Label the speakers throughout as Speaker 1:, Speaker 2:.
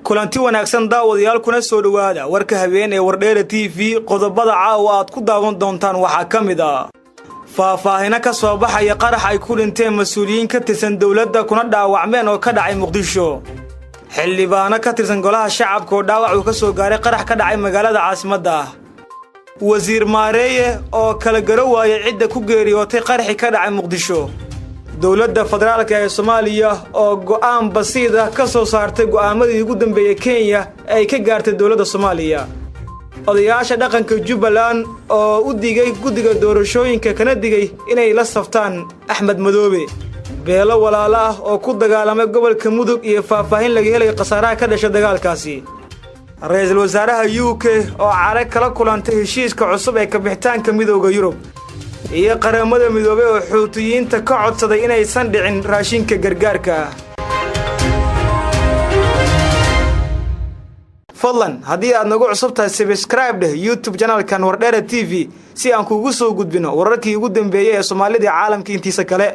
Speaker 1: Kulanti wanaagsan, daawadayaal, kuna soo dhowaada warka habeen ee Wardheera TV. Qodobada caawa aad ku daawan doontaan waxaa ka mid ah: faahfaahino ka soo baxaya qarax ay ku dhinteen mas-uuliyiin ka tirsan dowladda kuna dhaawacmeen oo ka dhacay Muqdisho, xildhibaano ka tirsan Golaha Shacabka oo dhaawac uu ka soo gaaray qarax ka dhacay magaalada caasimadda ah, wasiir Maareeye oo kala garo waayay cidda ku geeriyootay qaraxii ka dhacay Muqdisho, dowladda federaalka ee Soomaaliya oo go'aan basiid ah ka soo saartay go'aamadii ugu dambeeyey Kenya ay ka gaartay dowladda Soomaaliya, odayaasha dhaqanka Jubbaland oo u digay guddiga doorashooyinka kana digay inay la saftaan Axmed Madoobe, beelo walaalo ah oo ku dagaalamay gobolka Mudug iyo faahfaahin laga helaya khasaaraha ka dhasha dagaalkaasi, ra-iisul wasaaraha UK oo carag kala kulantay heshiiska cusub ee kabixitaanka Midowga Yurub, iyo Qaramada Midoobey oo Xuutiyiinta ka codsaday inaysan dhicin raashinka gargaarka ah. Fadlan, haddii aad nagu cusub tahay, subscribe dheh YouTube channelkan Wardheera TV si aan kuugu soo gudbino wararkii ugu dambeeyey ee Soomaalida caalamka intiisa kale.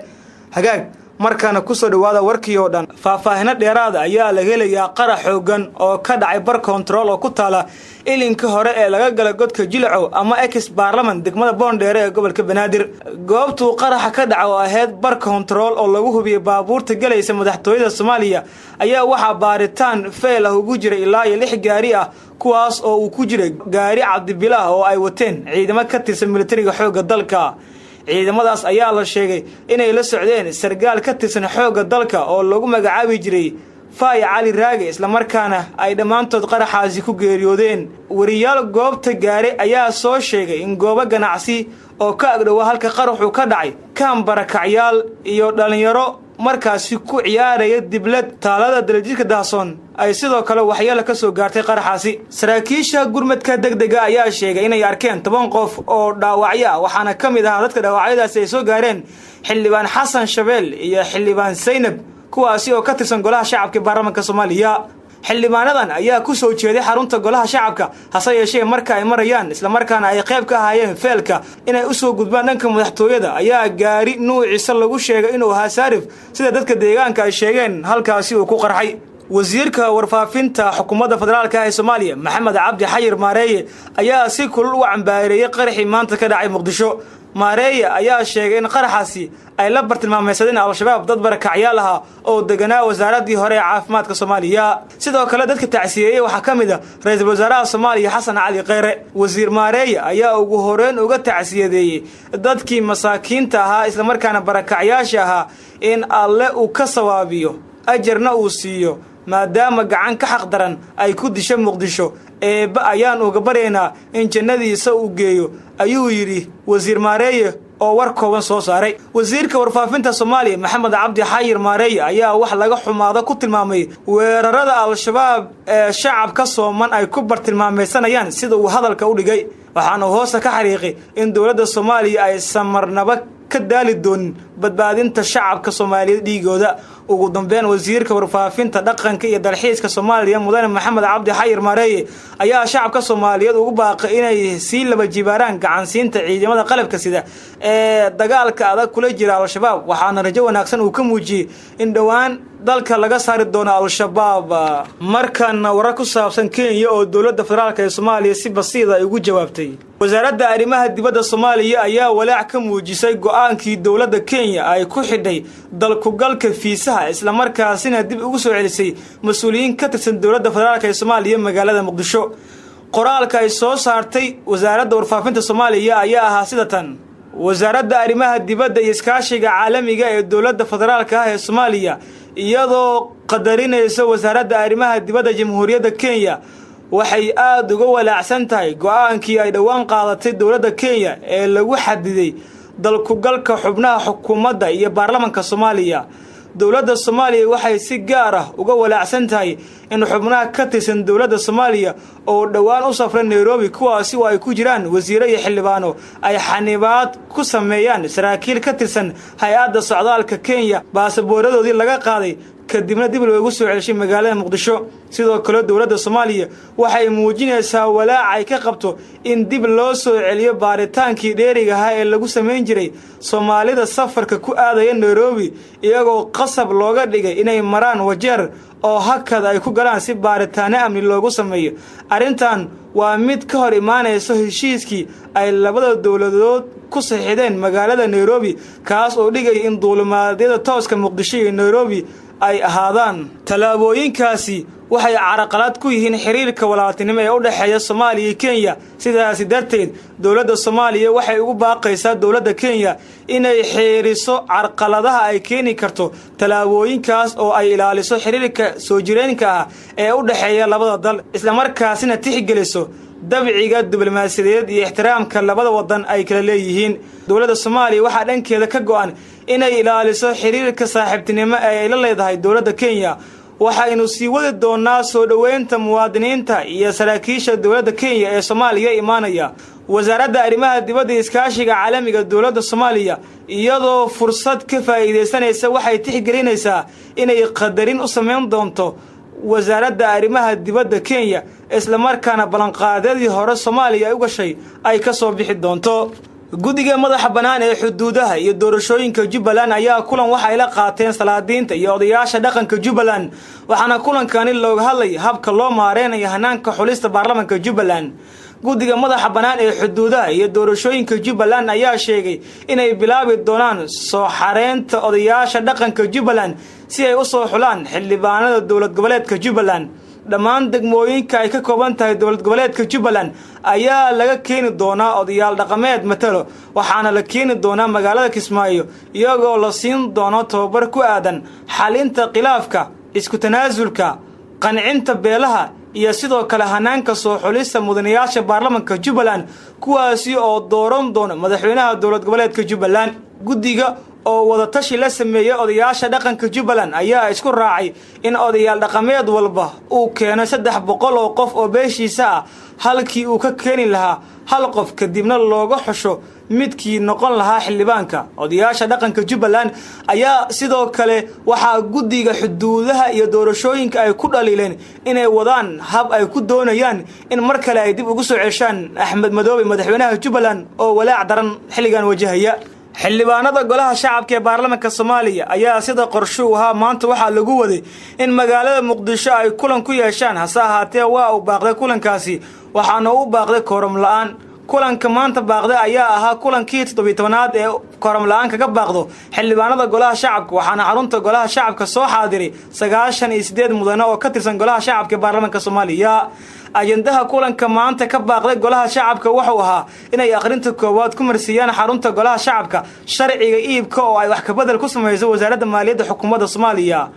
Speaker 1: Hagaag, markaana kusoo dhowaada warkii oo dhan. Faahfaahino dheeraada ayaa laga helayaa qarax xoogan oo ka dhacay bar kontarool oo ku taala ilinka hore ee laga gala godka Jilacow ama ex Baarlaman, degmada Boondheere ee gobolka Banaadir. Goobtuu qaraxa ka dhaca oo ahayd bar kontarool oo lagu hubiyey baabuurta galaysa madaxtooyada Soomaaliya ayaa waxaa baaritaan feel ah ugu jiray ilaa iyo lix gaari ah, kuwaas oo uu ku jiray gaari Cabdibilaah oo ay wateen ciidamo ka tirsan militariga xoogga dalka. Ciidamadaas ayaa la sheegay inay la socdeen sargaal ka tirsan xoogga dalka oo lagu magacaabi jiray Faay Cali Raage, islamarkaana ay dhammaantood qaraxaasi ku geeriyoodeen. Wariyaal goobta gaaray ayaa soo sheegay in goobo ganacsi oo ka agdhowa halka qaraxu ka dhacay, kaan barakacyaal iyo dhallinyaro markaasi ku ciyaaraya diblad taalada Daljidka Daahsoon ay sidoo kale waxyeelo ka soo gaartay qaraxaasi. Saraakiisha gurmadka degdega ayaa sheegay inay arkeen 10 qof oo dhaawacyo ah, waxaana ka mid ahaa dadka dhaawacyadaasi ay soo gaareen xildhibaan Xasan Shabeel iyo xildhibaan Saynab, kuwaasi oo ka tirsan Golaha Shacabka ee Baarlamaanka Soomaaliya. Xildhibaanadan ayaa ku soo jeeday xarunta Golaha Shacabka, hase yeeshee marka ay marayaan islamarkaana ay qayb ka ahaayeen feelka inay u soo gudbaan dhanka madaxtooyada ayaa gaari nuuciisa lagu sheegay inuu ahaa Saarif, sida dadka deegaanka ay sheegeen, halkaasi uu ku qarxay. Wasiirka warfaafinta xukuumadda federaalka ah ee Soomaaliya, Maxamed Cabdi Xayir Maareeye, ayaa si kulul u cambaareeyey qaraxii maanta ka dhacay Muqdisho. Maareeye ayaa sheegay in qaraxaasi ay la bartilmaameysadeen Al-Shabaab dad barakacyaal ahaa oo deganaa wasaaraddii hore ee caafimaadka Soomaaliya. Sidoo kale dadka tacsiyeeyey waxaa ka mid ah ra-iisul wasaaraha Soomaaliya, Xasan Cali Kheyre. Wasiir Maareeye ayaa ugu horeyn uga tacsiyadeeyey dadkii masaakiinta ahaa islamarkaana barakacyaasha ahaa in Alle uu ka sawaabiyo, ajarna uu siiyo, maadaama gacan ka xaq daran ay ku disho Muqdisho. "Eebba ayaan uga baryaynaa in jannadiisa uu geeyo," ayuu yidhi wasiir Maareeye oo war kooban soo saaray. Wasiirka warfaafinta Soomaaliya, Maxamed Cabdi Xayir Maareeye, ayaa wax laga xumaado ku tilmaamay weerarada Al-Shabaab ee shacabka sooman ay ku bartilmaamaysanayaan, sida uu hadalka u dhigay, waxaana hoosta ka xariiqay in dowladda Soomaaliya aysan marnaba ka daali doonin badbaadinta shacabka Soomaaliyeed dhiigooda. Ugu dambeyn, wasiirka warfaafinta, dhaqanka iyo dalxiiska Soomaaliya, mudane Maxamed Cabdi Xayir Maareeye, ayaa shacabka Soomaaliyeed ugu baaqay inay sii laba jibaaraan gacansiinta ciidamada qalabka sida ee dagaalka adag kula jira Al-Shabaab, waxaana rajo wanaagsan uu ka muujiyey in dhowaan dalka laga saari doono Al-Shabaab. Markaana warar ku saabsan Kenya oo dowladda federaalka ee Soomaaliya si basiida ay ugu jawaabtay. Wasaaradda arrimaha dibadda Soomaaliya ayaa walaac ka muujisay go'aankii dowladda Kenya ay ku xidhay dalkugalka fiisaha, islamarkaasina dib ugu soo celisay mas-uuliyiin ka tirsan dowladda federaalka ee Soomaaliya magaalada Muqdisho. Qoraalka ay soo saartay wasaaradda warfaafinta Soomaaliya ayaa ahaa sida tan: Wasaaradda Arrimaha Dibadda iyo Iskaashiga Caalamiga ee dowladda federaalka ah ee Soomaaliya, iyadoo qadarinaysa Wasaaradda Arrimaha Dibadda Jamhuuriyadda Kenya, waxay aada uga walaacsan tahay go'aankii ay dhowaan qaadatay dowladda Kenya ee lagu xadiday dalkugalka xubnaha xukuumadda iyo baarlamanka Soomaaliya. Dowladda Soomaaliya waxay si gaar ah uga walaacsan tahay in xubnaha ka tirsan dowladda Soomaaliya oo dhowaan u safray Nairobi, kuwaasi oo ay ku jiraan wasiiro iyo xildhibaano, ay xanibaad ku sameeyaan saraakiil ka tirsan hay-adda socdaalka Kenya, baasaboorradoodii laga qaaday, kadibna dib loogu soo celshay magaalada Muqdisho. Sidoo kale, dowladda Soomaaliya waxay muujinaysaa walaac ay ka qabto in dib loo soo celiyo baaritaankii dheeriga ahaa ee lagu samayn jiray Soomaalida safarka ku aadaya Nairobi, iyagoo qasab looga dhigay inay maraan Wajeer oo hakad ay ku galaan si baaritaano amni loogu sameeyo. Arrintan waa mid ka hor imaanayso heshiiskii ay labada dowladood ku saxiixdeen magaalada Nairobi, kaas oo dhigaya in duulimaadyada tooska Muqdisho iyo Nairobi ay ahaadaan. Tallaabooyinkaasi waxay caraqalad ku yihiin xiriirka walaaltinimo ee u dhexeeya Soomaaliya iyo Kenya. Sidaasi darteed, dowladda Soomaaliya waxay ugu baaqaysaa dowladda Kenya inay xeeriso carqaladaha ay keeni karto tallaabooyinkaas oo ay ilaaliso xiriirka soo jireenka ah ee u dhexeeya labada dal, islamarkaasina tixgeliso dabciga diblomaasiyadeed iyo ixtiraamka labada wadan ay kala leeyihiin. Dowladda Soomaaliya waxaa dhankeeda ka go'an inay ilaaliso xiriirka saaxiibtinimo ee ay la leedahay dowladda Kenya. Waxaynu sii wadi doonaa soo dhoweynta muwaadiniinta iyo saraakiisha dowladda Kenya ee Soomaaliya imaanaya. Wasaaradda Arrimaha Dibadda, Iskaashiga Caalamiga dowladda Soomaaliya, iyadoo fursad ka faa'iidaysanaysa, waxay tixgelinaysaa inay qadarin u samayn doonto Wasaaradda Arrimaha Dibadda Kenya, islamarkaana ballanqaadyadii hore Soomaaliya ay u gashay ay ka soo bixi doonto. Guddiga madaxa bannaan ee xuduudaha iyo doorashooyinka Jubbaland ayaa kulan waxay la qaateen salaadiinta iyo odayaasha dhaqanka Jubbaland, waxaana kulankani looga hadlaya habka loo maareynayo hanaanka xulista baarlamanka Jubbaland. Guddiga madaxa bannaan ee xuduudaha iyo doorashooyinka Jubbaland ayaa sheegay inay bilaabi doonaan soo xareynta odayaasha dhaqanka Jubbaland si ay u soo xulaan xildhibaanada dowlad goboleedka Jubbaland. Dhammaan degmooyinka ay ka kooban tahay dowlad goboleedka Jubbaland ayaa laga keeni doonaa odayaal dhaqameed matalo, waxaana la keeni doonaa magaalada Kismaayo, iyagoo la siin doono tababar ku aadan xalinta khilaafka, isku tanaasulka, qancinta beelaha iyo sidoo kale hanaanka soo xulista mudanayaasha baarlamanka Jubbaland, kuwaasi oo dooran doona madaxweynaha dowlad goboleedka Jubbaland. Guddiga oo wadatashi la sameeyey odayaasha dhaqanka Jubbaland ayaa isku raacay in odayaal dhaqameed walba uu keeno 300 oo qof oo beeshiisa ah, halkii uu ka keeni lahaa hal qof, kadibna looga xusho midkii noqon lahaa xildhibaanka. Odayaasha dhaqanka Jubbaland ayaa sidoo kale waxaa guddiga xuduudaha iyo doorashooyinka ay ku dhaliileen inay wadaan hab ay ku doonayaan in mar kale ay dib ugu soo ceshaan Axmed Madoobe, madaxweynaha Jubbaland, oo walaac daran xilligan wajahaya. Xildhibaanada Golaha Shacabka ee baarlamanka Soomaaliya ayaa sida qorshuu ahaa maanta waxaa lagu waday in magaalada Muqdisho ay kulan ku yeeshaan. Hase ahaatee, waa uu baaqday kulankaasi, waxaana u baaqday kooram la'aan. Kulanka maanta baaqday ayaa ahaa kulankii 17aad ee kooram la'aan kaga baaqdo xildhibaanada Golaha Shacabka, waxaana xarunta Golaha Shacabka soo xaadiray 98 mudane oo ka tirsan Golaha Shacabka ee baarlamanka Soomaaliya. Ajendaha kulanka maanta ka baaqday Golaha Shacabka wuxuu ahaa inay akhrinta koowaad ku marsiiyaan xarunta Golaha Shacabka sharciga iibka oo ay wax kabedel ku samayso Wasaaradda Maaliyadda xukuumadda Soomaaliya.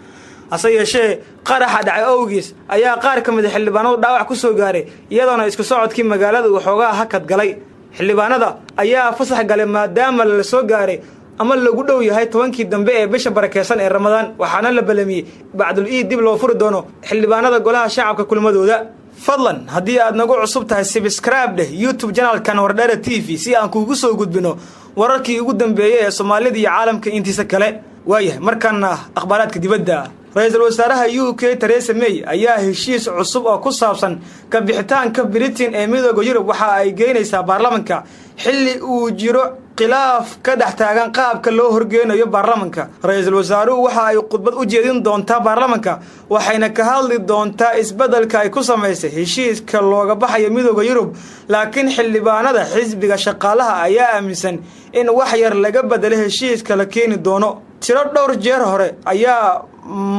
Speaker 1: Hase yeeshee, qaraxa dhacay owgiis ayaa qaar ka mid a xildhibaanadu dhaawac ku soo gaaray, iyadoona isku socodkii magaalada uu xoogaa hakad galay. Xildhibaanada ayaa fasax galay maadaama la soo gaaray ama lagu dhow yahay 10kii dambe ee bisha barakeysan ee Ramadaan, waxaana la balamiyey bacdul iid dib loo furi doono xildhibaanada Golaha Shacabka kulmadooda. Fadlan, haddii aad nagu cusub tahay, subscribe dheh YouTube channelkan Wardheere TV si aan kuugu soo gudbino wararkii ugu dambeeyey ee Soomaalida iyo caalamka intiisa kale. Waayahay, markaana akhbaaraadka dibadda. Ra-iisul wasaaraha UK Theresa May ayaa heshiis cusub oo ku saabsan ka bixitaanka Britain ee Midooda Yurub waxa ay geynaysaa baarlamanka, xilli uu jiro khilaaf ka dhex taagan qaabka loo horgeynayo baarlamanka. Ra-iisul wasaaruhu waxa ay khudbad u jeedin doontaa baarlamanka, waxayna ka hadli doontaa isbeddelka ay ku samaysay heshiiska looga baxayo Midooda Yurub. Laakiin xildhibaanada xisbiga Shaqaalaha ayaa aaminsan in wax yar laga bedelo heshiiska la keeni doono. Tiro dhowr jeer hore ayaa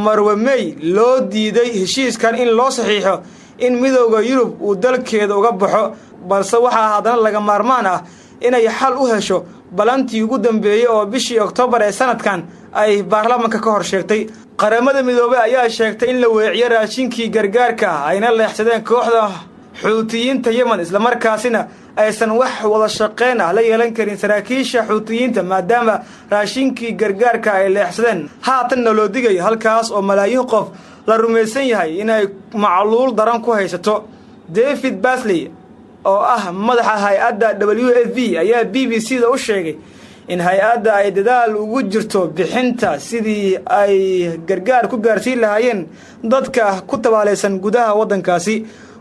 Speaker 1: marwe May loo diiday heshiiskan in loo saxiixo in Midooda Yurub uu dalkeeda uga baxo, balse waxaa haddana laga maarmaan ah inay xal u hesho balantii ugu dambeeyey oo bishii Oktoobar ee sanadkan ay baarlamanka ka hor sheegtay. Qaramada Midoobey ayaa sheegtay in la weeciyo raashinkii gargaarka ah ayna leexsadeen kooxda Xuutiyiinta Yemen, islamarkaasina aysan wax wada shaqeyn ah la yeelan karin saraakiisha Xuutiyiinta, maadaama raashinkii gargaarka ay leexsadeen. Haatanna loo digayo halkaas oo malaayiin qof la rumaysan yahay inay macluul daran ku haysato. David Beasley oo ah madaxa hay-adda WFP ayaa BBC da u sheegay In hay-adda ay dadaal ugu jirto bixinta sidii ay gargaar ku gaarsiin lahaayeen dadka ku tabaalaysan gudaha waddankaasi.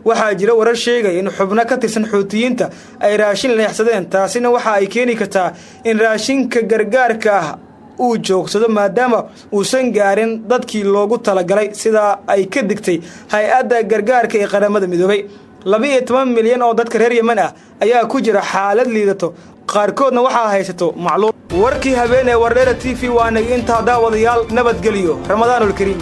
Speaker 1: Waxaa jira warar sheegaya in xubno ka tirsan Xuutiyiinta ay raashin leexsadeen. Taasina waxa ay keeni kartaa in raashinka gargaarka ah uu joogsado, maadaama uusan gaarin dadkii loogu talagalay, sidaa ay ka digtay hay-adda gargaarka ee Qaramada Midoobay. 12 milyan oo dadka reer Yemen ah ayaa ku jira xaalad liidato, qaarkoodna waxaa haysato macluul. Warkii habeen ee Wardheera TV waa nag intaa, daawadayaal. Nabadgeliyo, Ramadaanulkariim.